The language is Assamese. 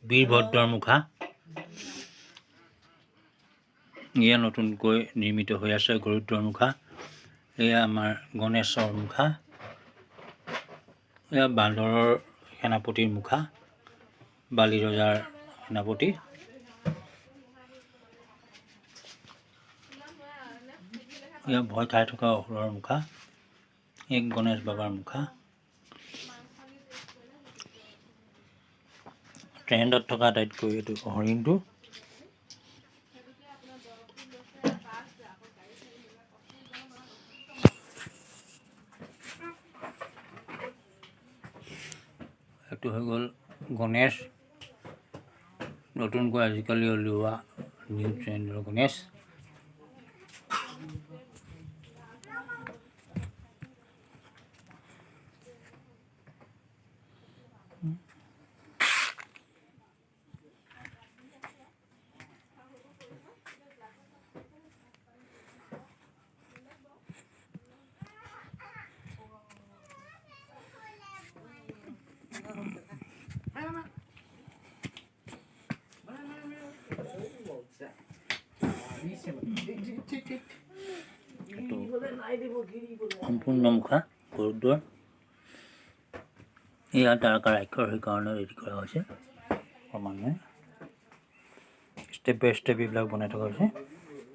বীৰভদ্ৰৰ মুখা। এয়া নতুনকৈ নিৰ্মিত হৈ আছে গৰুড়ৰ মুখা। এয়া আমাৰ গণেশৰ মুখা। এয়া বান্দৰৰ সেনাপতিৰ মুখা, বালি ৰজাৰ সেনাপতি। এয়া ভয় খাই থকা অসুৰৰ মুখা। এক গণেশ বাবাৰ মুখা। ট্ৰেণ্ডত থকা আটাইতকৈ এইটো হৰিণটো। এইটো হৈ গ'ল গণেশ, নতুনকৈ আজিকালি উলিওৱা নিউ ট্ৰেণ্ডৰ গণেশ। এইটো সম্পূৰ্ণ মুখা গৰুড়ৰ। এয়া তাৰকা ৰাক্ষৰ, সেইকাৰণে ৰেডি কৰা হৈছে। ক্ৰমান্বয়ে ষ্টেপ বাই ষ্টেপ এইবিলাক বনাই থকা হৈছে।